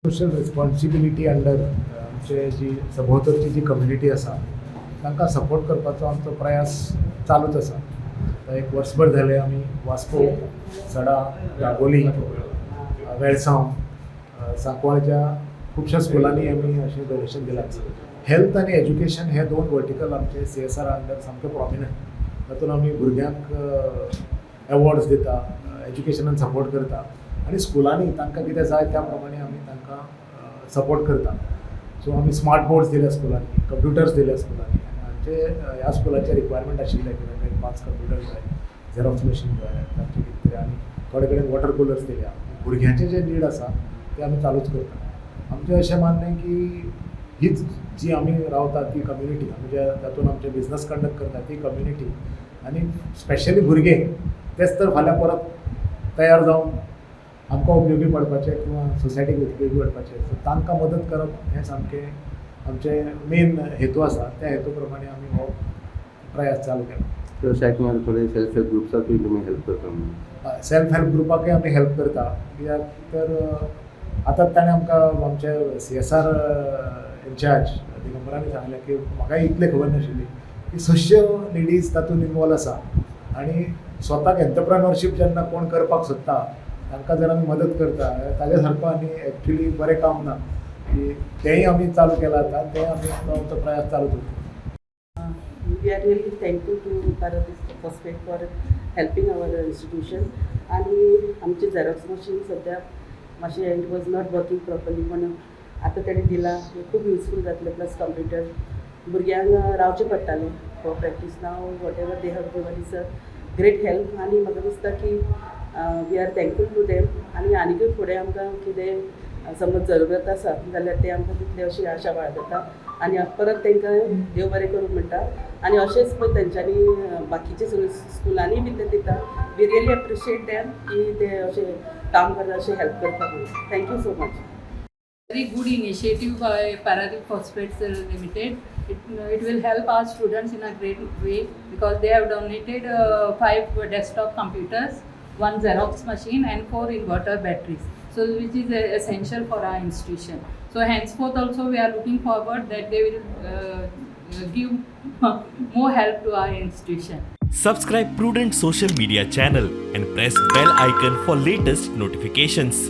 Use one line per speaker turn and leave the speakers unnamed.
Social responsibility under आमचे जी सभोवतरची जी कम्युनिटी आसा तांकां सपोर्ट करपाचो आमचो प्रयास चालूच आसा. आतां एक वर्सभर जालें आमी वास्को, सडा, दाबोली, वेळसांव, सांकवाळच्या खुबश्या स्कुलांनी आमी अशें डोनेशन दिलां. हेल्थ आनी एज्युकेशन हे दोन वर्टिकल आमचे सीएसआर अंडर सामके प्रॉमिनंट. तातूंत आमी भुरग्यांक एवॉर्ड्स दिता, एज्युकेशनान सपोर्ट करता आनी स्कुलांनी तांकां कितें जाय त्या प्रमाणे आमी तांकां सपोर्ट करता. सो आमी स्मार्ट बोर्ड्स दिल्या स्कुलांनी, कंप्युटर्स दिल्या स्कुलांनी आनी हांचे ह्या स्कुलाचे रिक्वायरमेंट आशिल्लें की तांकां एक पांच कंप्युटर जाय, झेरॉक्स मशीन जाय, तांचे कितें तरी आनी थोडे कडेन वॉटर कुलर्स दिल्या. भुरग्यांचे जे नीड आसा ते आमी चालूच करता. आमचें अशें मानणें की हीच जी आमी रावता ती कम्युनिटी, आमी ज्या जातून आमचे बिजनस कंडक्ट करता ती कम्युनिटी आनी स्पेशली भुरगे तेच तर फाल्यां परत तयार जावन आमकां उपयोगी पडपाचे किंवा सोसायटीक उपयोगी पडपाचे. सो तांकां मदत करप हें सामकें आमचें मेन हेतू आसा. त्या हेतू प्रमाणे आमी हो प्रयास चालू केला.
तशें थोडे सेल्फ हेल्प ग्रुप्साकूय तुमी हेल्प करता म्हणून.
सेल्फ हेल्प ग्रुपाकय आमी हेल्प करता, कित्याक तर आतां ताणें आमकां आमचे सीएसआर इन्चार्ज दिगंबरांनी सांगलें की म्हाका इतलें खबर नाशिल्ली की 600 लेडीज तातूंत इनवॉल्व आसा आनी स्वताक एंटरप्रेन्योरशीप जेन्ना कोण करपाक सोदता तांकां जर आमी मदत करता जाल्यार ताज्या सारको आनी एक्चुली बरें काम ना की तेंय आमी चालू केलां. आतां तें आमी आमचो प्रयास चालू दवरता.
We are really thankful to Paradip Phosphate for helping our institution. आनी आमचे झेरॉक्स मशीन सद्या मातशें it was not working properly, पण आतां तेणी दिलां, हें खूब युजफूल जातलें. प्लस कंप्युटर भुरग्यांक रावचें पडटालें for practice. Now whatever they have given is a great help. आनी म्हाका दिसता की we are thankful to them. आनी आनीकूय फुडें आमकां कितें समज जरुरत आसा जाल्यार ते आमकां तितली अशी आशा बाळगता आनी परत तांकां देव बरें करूं म्हणटा. आनी अशेंच पळय तेंच्यांनी बाकीचे स्कुलांनी बी ते दिता. We really appreciate them की ते अशें काम करता, अशें हेल्प करता म्हणून. Thank you so much.
Very good initiative by Paradeep Phosphates Limited. It will help our students in a great way because they have donated five desktop computers, one Xerox machine and four inverter batteries. So which is essential for our institution. So henceforth also we are looking forward that they will give more help to our institution.
Subscribe Prudent Social Media channel and press bell icon for latest notifications.